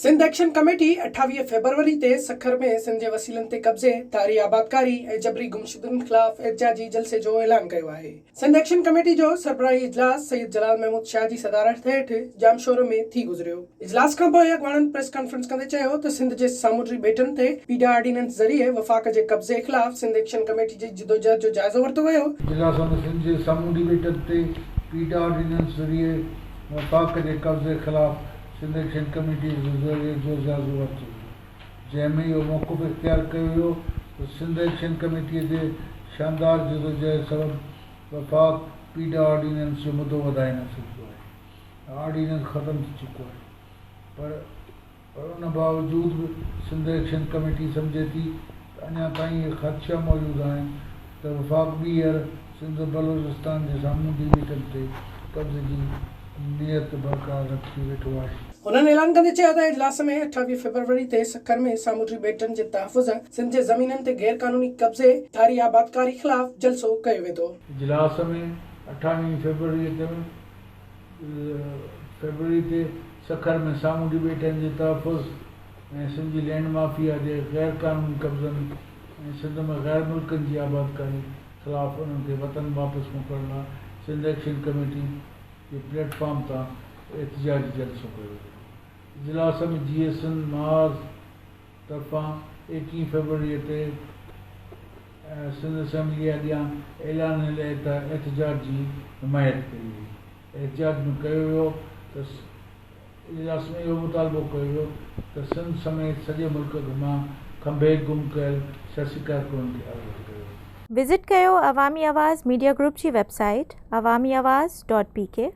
Sindh action committee 28 February تي سکر ۾ سنڌ جي وسيلن تي قبضي، ڌاري آبادڪاري ۽ جبري گمشدن خلاف احتجاجي جلسي جو اعلان ڪيو آهي. سنڌ ايڪشن ڪميٽي جو سربراهي اجلاس سيد جلال محمود شاهه جي صدارت هيٺ ڄامشورو ۾ ٿي گذريو. اجلاس کانپوء اڳواڻن پريس ڪانفرنس ڪندي چيو ته سنڌ جي سامونڊي ٻيٽن تي پيڊا آرڊيننس ذريعي وفاق جي قبضي خلاف سنڌ ايڪشن ڪميٽي جي جدوجهد جو جائزو ورتو ويو. اجلاس ۾ سنڌ جي سامونڊي ٻيٽن تي پيڊا آرڊيننس ذريعي وفاق جي قبضي خلاف سنڌ ايڪشن ڪميٽي جي ذريعي جو جائزو ورتو ويو، جنهن ۾ اهو موقف اختيار ڪيو ويو ته سنڌ ايڪشن ڪميٽي جي شاندار جدوجهد سبب وفاق پيڊا آرڊيننس جو مدو وڌائي نه سگهيو آهي ۽ آرڊيننس ختم ٿي چڪو آهي پر پر ان باوجود به سنڌ ايڪشن ڪميٽي سمجهي ٿي ته اڃا تائين اهي خدشا موجود آهن ته وفاق ٻيهر سنڌ بلوچستان جي سامونڊي ٻيٽن تي قبضي جي نيت برقرار رکي ويٺو آهي. هنن اعلان ڪندي چيو ته اجلاس ۾ 28 فيبروري تي سکر ۾ سامونڊي ٻيٽن جي تحفظ، سنڌ جي زمينن تي غير قانوني قبضي، ڌاري آبادڪاري خلاف جلسو ڪيو ويندو. اجلاس ۾ 28 فيبروري تي فيبروري تي سکر ۾ سامونڊي ٻيٽن جي تحفظ ۽ سنڌ جي لينڊ مافيا جي غير قانوني قبضن ۽ سنڌ ۾ غير ملڪن جي آبادڪاري خلاف انهن کي وطن واپس موڪلڻ لاء سنڌ ايڪشن ڪميٽي جي پليٽ فارم تان احتجاجي جلسو ڪيو ويندو. اجلاس ۾ جيئي سنڌ محاذ طرفان ايڪيهين فيبروري تي سنڌ اسيمبلي اڳيان اعلانيل احتجاج جي حمايت ڪئي وئي. احتجاج ۾ ڪيو ويو ته اجلاس ۾ اهو مطالبو ڪيو ويو ته سنڌ سميت سڄي ملڪ مان کنڀي گم ڪيل سياسي ڪارڪنن کي آزاد ڪيو وڃي. وزٽ ڪيو عوامي آواز ميڊيا گروپ جي website Awami Awaz dot P K.